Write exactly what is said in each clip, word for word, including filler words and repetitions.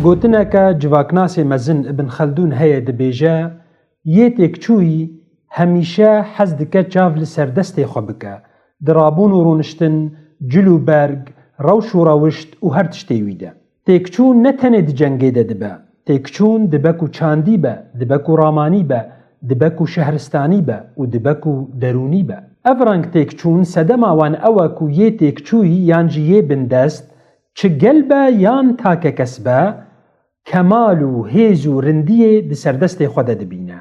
Gotineke civaknasê mezin Ibn Xeldûn heye, dibêje, yê têkçûyî hemîşe hez dike çav li serdestê xwe bike, di rabûn û rûniştin, cil û berg, rewş û rewişt û her tiştê wî de. Têkçûn ne tenê di cengê de dibe. Têkçûn dibe ku çandî be, dibe ku ramanî be, dibe ku şehristanî be û dibe ku derûnî be. Ev reng têkçûn sedema wan ew e ku yê têkçûyî yan jî yê bindest, çi gel be yan takekes be, kemal û hêz û rindiyê di serdestê xwe de dibîne.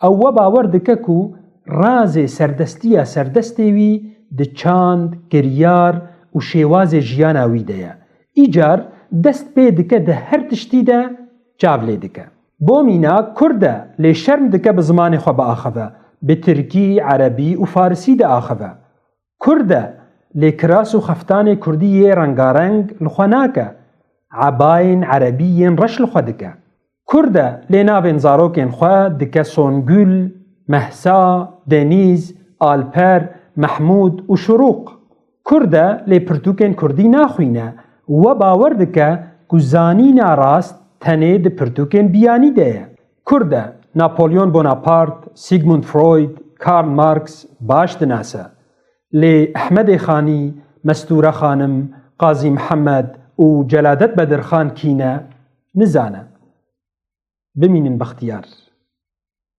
Ew we bawer dike ku razê serdestiya serdestê wî di çand, kiryar û şêwazê jiyana wî de ye. Îcar dest pê dike di her tiştî de çav lê dike. Bo mînak, kurd e, lê şerm dike bi zimanê xwe biaxive, bi tirkî, erebî û farisî diaxive. Kurd e, lê kiras û xeftanê kurdî yê rengareng li xwe nake, ebayên erebî yên reş li xwe dike. Kurd e, lê navên zarokên xwe dike Songül, Mehsa, Denîz, Alper, Mehmûd û Şurûq. Kurd e, lê pirtûkên kurdî naxwîne û we bawer dike ku zanîna rast tenê di pirtûkên biyanî de ye. Kurd e, Napolyon Bonaparte, Sigmund Freud, Karl Marx baş dinase. Lê Ehmedê Xanî, Mestûre Xanim, Qazî Mihemed û Celadet Bedirxan kî ne? Nizane. Bimînin bextiyar.